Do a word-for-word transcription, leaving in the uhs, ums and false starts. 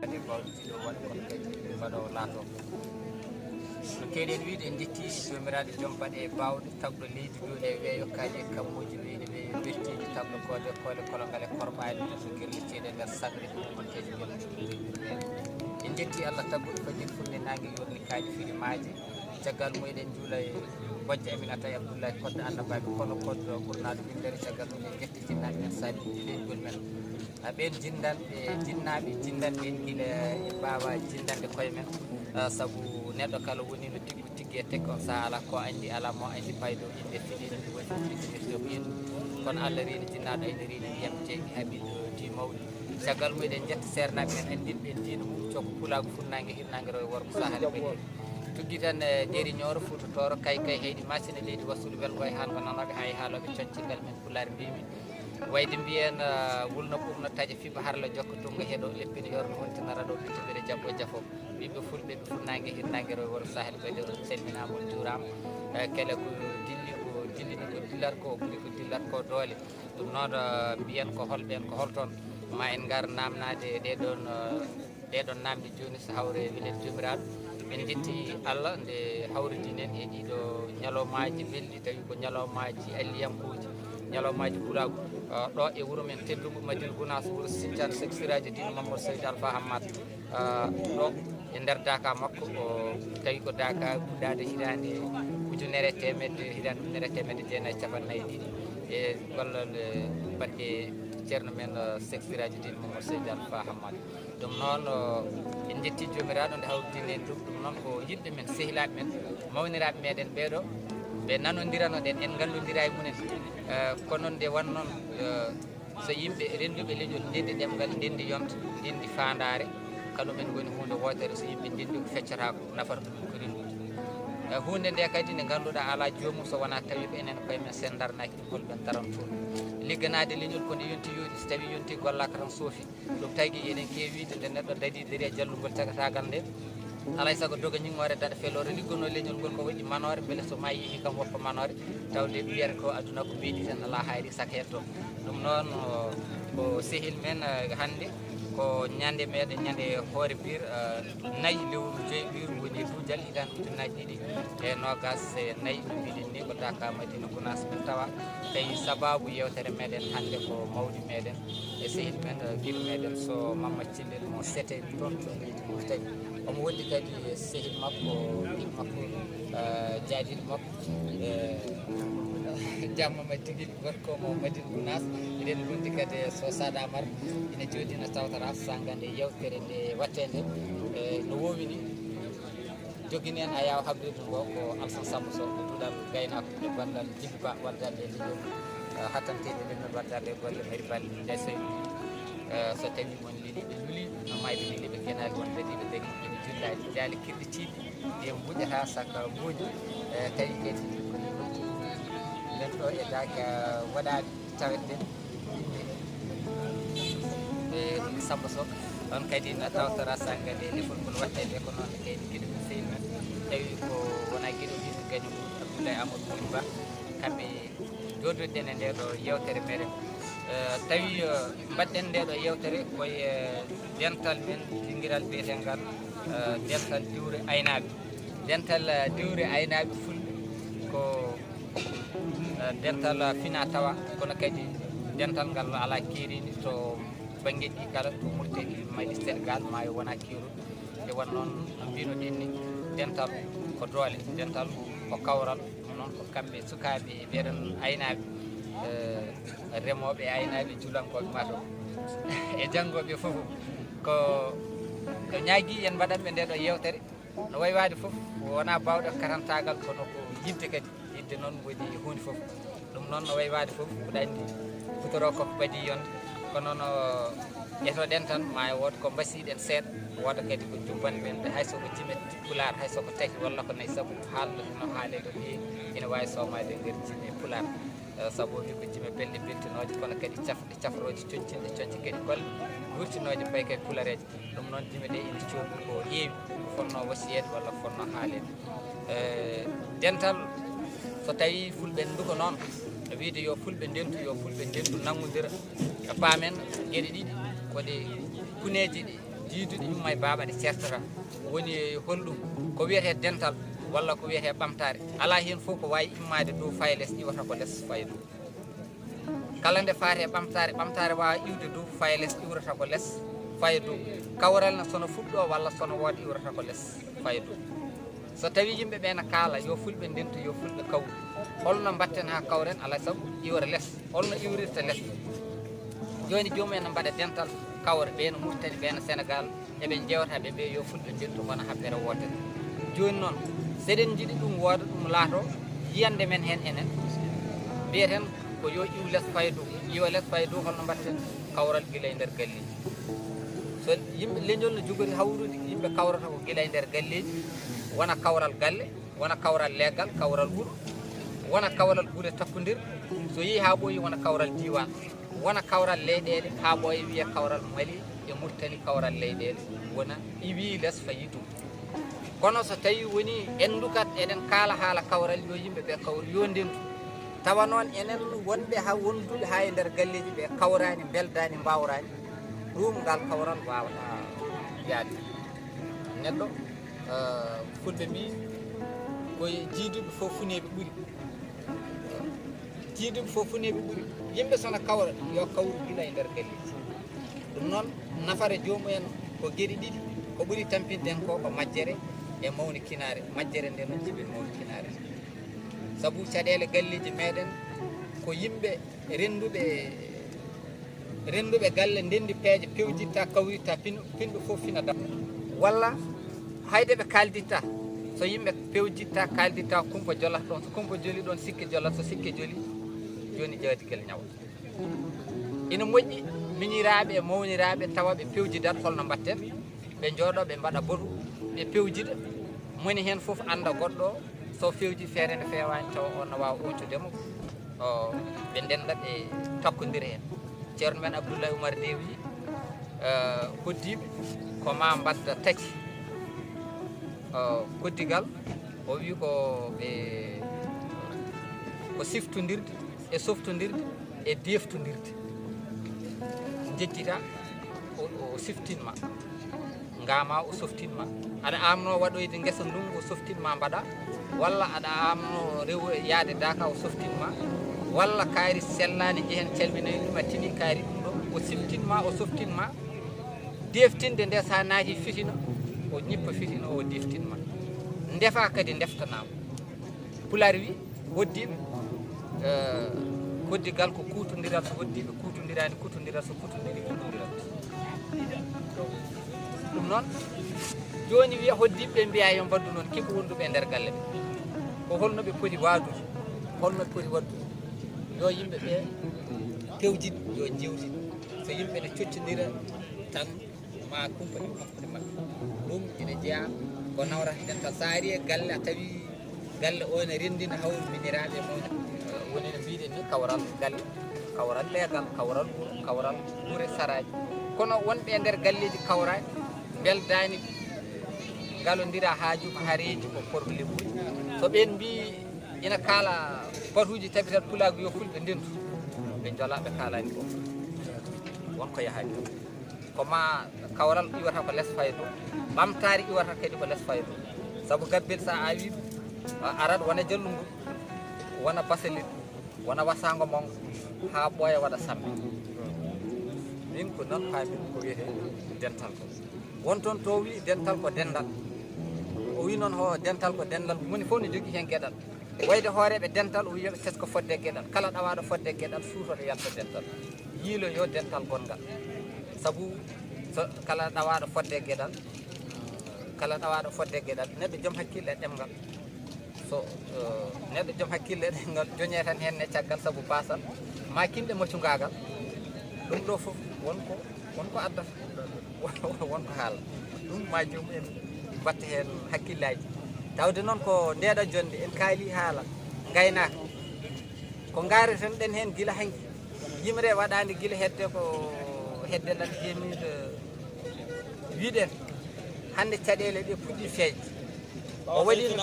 Bawɗe jiɗo waɗa kono kadi mbaɗo laato. No keɗen wiide, en jetti joomiraaɗo joom baɗe e baawɗe, tagɗo leydi, duule e weeyo, kaaƴe e kammuuji, weeyo e weeyo, bertiiji, tagɗo koode, koole, kologal e korɓaali, so gerle ceeɗe nder sagre, ɗum ko keji ngel. En jetti Allah tagguɗo fajiri funde naange, yorni kaaƴe firi maaje. Caggal mum eɗen njuula e bojjo Aminata e Abdullahi Koddo Annabaaɓe, kono Koddo ɓurnaaɗo winndere. Caggal mum en jetti jinnaaɓe men, saabi leñol men. Ah, ɓeen jinndanɓe, jinnaaɓe, jinndanɓe en gila e baaba jinndande koye men. Ah, sabu neɗɗo kala woni no tiggu tiggi e tek on saha, alaa ko anndi, alaa mo anndi paydo innde filiiɗo ɗum woni fof tiggi joom en. Kono Allah reeni jinnaaɗo, ene reeni ndiyam jeeɗi, haɓiiɗo di mawɗi. Caggal mum eɗen njetta seernaaɓe men anndinɓe en diina mum, coko pulaagu, funnaange, hirnaange, rewo, worgo, sahale, ɓe tuggi tan e Jeeri Ñooro, Fuuta Tooro, Kay Kay, Heyɗi, Masina, Leydi Wassude, Welngo e Haango, Nanooɓe haa e haalooɓe, coñci ngal men Pulaar mbimi. Wayde mbiyen, ah, wulna ɓurna, taƴa fiɓa, harla jokka, tunnga heɗo, leppina yorna, hontina raɗo, ɓittobere jaɓɓo jafo. Ɓiɓɓe fulɓe, ɓe funnaange, hirnaange, rewo, worgo, sahel, ɓe ɗo, on calminaama, on njuuraama. Eh, kala ko dilli, ko dillini, ko dillat ko, ɓuri ko dillat ko doole. Ɗum noon, eh, mbiyen ko holɓeen, ko holtoon? Ma en ngar naamnaade ɗee ɗoon, eh, ɗee ɗoon naamnde jooni, so hawre e welede Joomiraaɗo. En njetti Allah nde hawridii en e ɗiiɗo ñalawmaaji belɗi, tawi ko ñalawmaaji alliyankooji, ñalawmaaji pulaagu, eh, ɗo e wuro men teddungo Madina Gunaas, wuro Sinthiane, Seek Siraaji Diin Mamadou Seydi Alfa Hammat. Ah, ɗo e nder daaka makko, o tawi ko daaka fuɗɗaade hitaande ujunere e teemedde, hitaande ujunere e teemedde jeenayi e cappanɗe nayi e ɗiɗi, e gollal, eh, baɗɗe ceerno men, eh, Seek Siraaji Diin Mamadou Seydi Alfa Hammat. Ɗum noon, o, en njetti Joomiraaɗo nde hawridini en ɗum. Ɗum noon ko yiɗɓe men, sehilaaɓe men, mawniraaɓe meɗen ɓeeɗo, ɓe nanondirano ɗen, en nganndondira e mumen. Eh, kono nde won noon, eh, so yimɓe rennduɓe leñol ndenndi ɗemngal, ndenndi yonta, ndenndi faandaare, kañum en woni huunde wootere. So yimɓe ndenndi ko feccata ko, nafata ɗumen ko renndude. E huunde nde kadi nde ngannduɗaa alaa joomum so wonaa tawi ko enen koye men, so en ndarnaaki ɗum, hol ɓe daranto ɗum? Ligganaade leñol ko nde yonti yooɗi, so tawii yonti gollaaka tan soofi. Ɗum tagi eɗen keewi wiide nde neɗɗo darii, darii e jallungol cagataagal nde, alaa e sago doga ñiŋŋoore daɗa feloore, liggonoo leñol ngol ko waɗi manoore, mbele so maayi yehi kam woppa manoore, tawde wiyata ko aduna ko weeɗi tan, alaa hayri saka hetto. Ɗum noon, o, ko sehil men, eh, hannde ko ñande meɗen, ñande hoore biir, eh, nayi lewru joyi ɓiyru woni duujal hitaande ujunnaaji ɗiɗi e noogaas e nayi, no mbiɗen ni ko daaka Madina Gunaas min tawa. Tawi sabaabu yeewtere meɗen hannde ko mawɗi meɗen e sehil men, eh, giɗo meɗen so Mamma Cillel mo Sete toon to leydi Mauritanie. Omo wondi kadi e sehil makko, giɗo makko, eh, jaadiɗo makko, eh, jamma ma tigi gorko mo Madina Gunaas. Eɗen ngondi kadi e so Saada Amar ina jooɗii, ina tawtora sannga nde yeewtere nde waɗteende, eh, no woowi ni. Jogini en ayaawo habrirde ngo ko Alsan Samba Sow, e duɗal gaynaako e ballal Jibi Ba, waddande e leñol, eh, hattanteeɗi leñol, waddande e golle Mari Bal, Njaay Sow. Eh, so tawii won leliiɓe lulii, no maayɓe leliiɓe kenaali, won dariiɓe darii, ene jullaali, jaale kirɗitiiɗi, ɗe mbuƴata saka mbuuñi. Eh, tawi kadi ko e nokku men ɗo e daaka waɗaani. Tawetde e Samba Sow, ɗon kadi na tawtora sannga nde lefol ngol waɗteede, ko noon kadi giɗo men, sehil men, tawi ko wona giɗo ɗiɗo gaño Abdoulaye Amadou Mody Ba, kamɓe jooɗoɗen e nde ɗo yeewtere meɗen. Eh, tawi, eh, mbaɗɗen nde ɗo yeewtere koye, eh, dental men dingiral biyetengal, eh, dental diwre aynaaɓe. Dental, eh, diwre aynaaɓe fulɓe ko, eh, dental, eh, fina tawa, kono kadi dental ngal alaa keeriindi to banngeeji ɗi kala, to Mauritanie, Mali, Sénégal, maayo wona keeruɗo. Nde won noon no mbinoɗen ni, dental ko doole, dental ko kawral, ɗum noon ko kamɓe sukaaɓe, mbiyeɗen aynaaɓe, eh, remooɓe, aynaaɓe, julankooɓe, mataw e janngooɓe fof. Ko, ko ñaagii en mbaɗanɓe nde ɗo yeewtere. No wayi waade fof, wonaa baawɗe karantaagal, kono ko yiɗde kadi. Yiɗde noon woni huunde fof. Ɗum noon no wayi waade fof, mboɗo anndi futuro ko ɓadii yonde. Kono no etoɗen tan, ma e wood ko mbasiɗen seeɗa, wooda kadi ko jubbanɗen ɓe, hay so ko jime pulaar, hay so ko tati walla ko nayi, sabu haalde no haalee ɗo ni, ene waawi soomaade e nder jime pulaar. Eh, sabu o wi ko jime belɗe beltinooje, kono kadi cafɗe cafrooje, coñcinɗe coñce kadi golle, guurtinooje paykay pulareeje. Ɗum noon, jime ɗe ina cooɗi ko heewi, ko fotnoo wasiyeede walla ko fotnoo haaleede. Eh, dental, so tawii fulɓe nduko noon, wiide yo fulɓe ndentu, yo fulɓe ndentu, nanngondira. Paamen geɗe ɗiɗi, ko ɗe kuneeji ɗi Jiiduɗe yumma e baaba ɗe ceertata. Woni e holɗum? Ko wiyetee dental walla ko wiyetee ɓamtaare. Alaa heen fof ko waawi immaade dow faya les, iwata ko les faya dow. Kala nde faati e ɓamtaare, ɓamtaare waawa iwde dow faya les, iwrata ko les faya dow. Kawral ne, so no fuɗɗoo walla so no wooda, iwrata ko les faya dow. So tawii yimɓe ɓee na kaala, yo fulɓe ndentu, yo fulɓe kawru. Holno mbaɗten haa kawren? Alaa sago iwra les. Holno iwrirta les? Jooni, joomum en no mbaɗa dental, kawra, ɓee no Mauritanie, ɓee no Sénégal, eɓe njeewta, ɓe mbiya yo fulɓe ndentu, ngona habbere wootere. Jooni noon, so eɗen njiɗi ɗum wooda, ɗum laato yiyannde men heen enen, mbiyeten ko yo iw les faya dow. Iwa les faya dow, holno mbaɗten? Kawral gila e nder galleeji. So yimɓe, leñol no jogori hawrude, yimɓe kawrata ko gila e nder galleeji, wona kawral galle, wona kawral leegal, kawral wuro, wona kawral gure takkondirɗe. So yehi haa ɓooyi, wona kawral diiwaan, wona kawral leyɗeele, haa ɓooya wiya kawral Mali e Mauritanie, kawral leyɗeele, wona iwi les fayi dow. Kono so tawii woni en ndukat, eɗen kaala haala kawral, yo yimɓe ɓe kawru, yo ndentu. Tawa noon enen wonɓe haa wonduɓe haa e nder galleeji ɓe kawraani, mbeldaani, mbaawraani, ɗum ngal kawral waawataa yaade. Neɗɗo, eh, fulɓe mbii, koye jiiduɓe fof funeeɓe ɓuri. Jiiduɓe fof funeeɓe ɓuri. Yimɓe so na kawra, yo kawru gila e nder galleeji. Ɗum noon, nafara joomum en ko geɗe ɗiɗi. Ko ɓuri tampinde en ko, ko majjere e mawnikinaare. Majjere nde noon jibin mawnikinaare. Sabu caɗeele galleeji meɗen ko yimɓe rennduɓe, rennduɓe galle, ndenndi peeje, pewjitta, kawritta, pin-, pinɗo fof fina dam. Walla hayde ɓe kaalditta, so yimɓe pewjitta, kaalditta, kumpa jolat ɗoon. So kumpa joli ɗoon, sikke jolat, so sikke joli, jooni jawdi gel ñawa. Ina moƴƴi, miñiraaɓe e mawniraaɓe tawa ɓe pewjidat, holno mbaɗten? Ɓe njooɗo, ɓe mbaɗa botu, ɓe pewjida. Moni heen fof annda goɗɗo, so fewji feere nde feewaani, tawa on no waawa oñtude mo. O, ɓe ndenda, ɓe takkondira heen. Ceerno men Abdoulaye Oumar Nde wii, eh, hoddiiɓe ko maa mbaɗda tati. O, koddigal, o wii ko ɓe, ko siftondirde e softondirde e deftondirde. Njejjita, o, o siftin ma. Ngaama, o softin ma. Aɗa amno waɗoyde ngesa ndunngu, o softin ma mbaɗa. Walla aɗa amno rewo yaade daaka, o softin ma. Walla kaari sellaani, njehen calminoyen ɗum, a tini kaari ɗum ɗo, o siftin ma, o softin ma. Deftinde nde, so a naati fitina, o ñippa fitina, o deftin ma. Ndefa kadi ndeftanaama. Pulaar wi, hoddiiɓe, eh, koddigal ko kuutondiral, so hoddiiɓe kuutondiraani, kuutondiral, so kuutondiri, kuutondiral. Ɗum noon, jooni wiya hoddiiɓe ɓe mbiya yo mbaddu noon, keɓu wonduɓe e nder galle ɓe. Ko holno ɓe poti waadude, holno ɓe poti waɗdude? Yo yimɓe ɓe pewjid, yo njewtid. So yimɓe ne coccondira tan, ma kumpa ɗum hakkunde maɓɓe. Ɗum ina jeyaa ko nawrata dental. So a ari e galle, a tawi galle o ene renndina hawri miñiraaɓe e mawni. Woni no mbiɗen ni, kawral galle, kawral leegal, kawral wuro, kawral gure saraaji. Kono wonɓe e nder galleeji kawraani, mbeldaani, ngalondira haaju ko hareeji ko problème uji. So ɓeen mbii ina kaala batuuji tabitat pulaagu yo fulɓe ndentu, ɓe njola ɓe kaalaani ko. Won ko yahaani. Ko ma kawral iwata ko les faya dow, ɓamtaare iwata kadi ko les faya dow. Sabu gabbel so a aawii ɗum, a arat wona jallungol, wona basalel, wona wasaango mawɗo, haa ɓooya waɗa samme. Min ko noon paamin ko wiyetee dental ko. Won toon to wii dental ko denndal. O wii noon ho dental ko denndal, moni fof ne jogii heen geɗal. Wayde hooreeɓe dental, o wiya ɓe tesko fodde geɗal. Kala ɗawaaɗo fodde geɗal, suutoto yalta dental. Yiiloyo dental gonngal. Sabu so kala ɗawaaɗo fodde geɗal, kala ɗawaaɗo fodde geɗal, neɗɗo joom hakkille e ɗemngal. So, eh, neɗɗo joom hakkille e ɗemngal joñe tan heen ne caggal sabu baasal, ma kinɗe macungaagal. Ɗum ɗo fof won ko, won ko addata. Won ko haala. Ɗum ma joom en mbatta heen hakkillaaji. Tawde noon ko ndeeɗa jonnde en kaali haala ngaynaaka. Ko ngareten ɗen heen gila hanki. Yimre waɗaande gila hedde ko hedde lan deux mille, wiɗen hannde caɗeele ɗe puɗɗi feeñde. O waɗi no